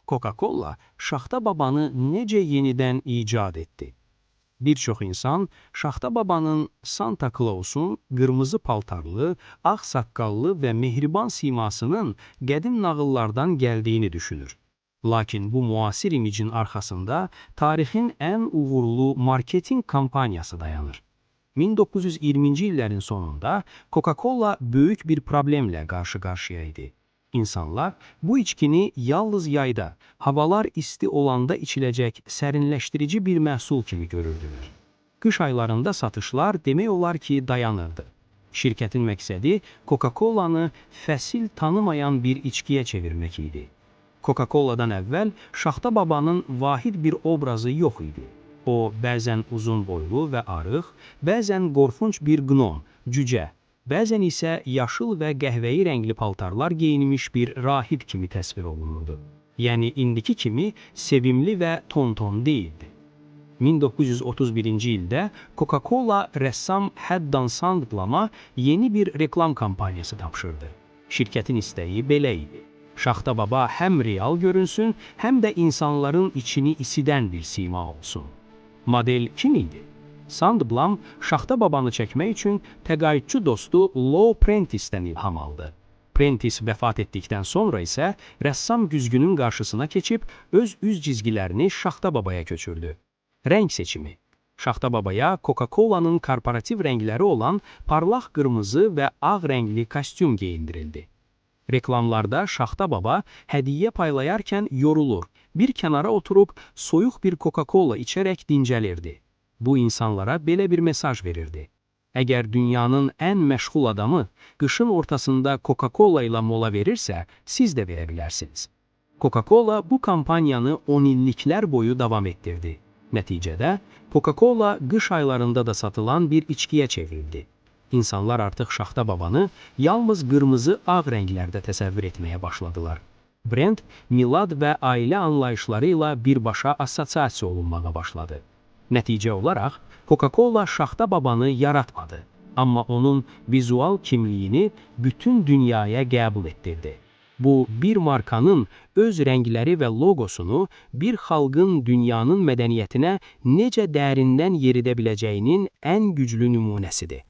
Coca-Cola Şaxta Babanı necə yenidən icad etdi? Bir çox insan Şaxta Babanın, Santa Claus'un qırmızı paltarlı, ağ saqqallı və mehriban simasının qədim nağıllardan gəldiyini düşünür. Lakin bu müasir imicin arxasında tarixin ən uğurlu marketinq kampaniyası dayanır. 1920-ci illərin sonunda Coca-Cola böyük bir problemlə qarşı-qarşıya idi. İnsanlar bu içkini yalnız yayda, havalar isti olanda içiləcək sərinləşdirici bir məhsul kimi görürdülər. Qış aylarında satışlar demək olar ki, dayanırdı. Şirkətin məqsədi Coca-Colanı fəsil tanımayan bir içkiyə çevirmək idi. Coca-Cola'dan əvvəl Şaxta Babanın vahid bir obrazı yox idi. O bəzən uzun boylu və arıq, bəzən qorxunc bir qnom, cücə, bəzən isə yaşıl və qəhvəyi rəngli paltarlar geyinmiş bir rahib kimi təsvir olunurdu. Yəni indiki kimi sevimli və tonton deyildi. 1931-ci ildə Coca-Cola rəssam Haddon Sandblama yeni bir reklam kampaniyası tapşırdı. Şirkətin istəyi belə idi: Şaxta Baba həm real görünsün, həm də insanların içini isidən bir sima olsun. Model kim idi? Sandblam Şaxta Babanı çəkmək üçün təqaüdçü dostu Lou Prentice'dən ilham aldı. Prentice vəfat etdikdən sonra isə rəssam güzgünün qarşısına keçib öz üz cizgilərini Şaxta Babaya köçürdü. Rəng seçimi. Şaxta Babaya Coca-Cola'nın korporativ rəngləri olan parlaq qırmızı və ağ rəngli kostyum geyindirildi. Reklamlarda Şaxta Baba hədiyyə paylayarkən yorulur, bir kənara oturub soyuq bir Coca-Cola içərək dincəlirdi. Bu insanlara belə bir mesaj verirdi: Əgər dünyanın ən məşğul adamı qışın ortasında Coca-Cola ilə mola verirsə, siz də verə bilərsiniz. Coca-Cola bu kampaniyanı 10 illiklər boyu davam etdirdi. Nəticədə Coca-Cola qış aylarında da satılan bir içkiyə çevrildi. İnsanlar artıq Şaxta Babanı yalnız qırmızı ağ rənglərdə təsəvvür etməyə başladılar. Brend milad və ailə anlayışları ilə birbaşa assosiasiya olunmağa başladı. Nəticə olaraq Coca-Cola Şaxta Babanı yaratmadı, amma onun vizual kimliyini bütün dünyaya qəbul etdirdi. Bu, bir markanın öz rəngləri və loqosunu bir xalqın dünyanın mədəniyyətinə necə dərindən yeridə biləcəyinin ən güclü nümunəsidir.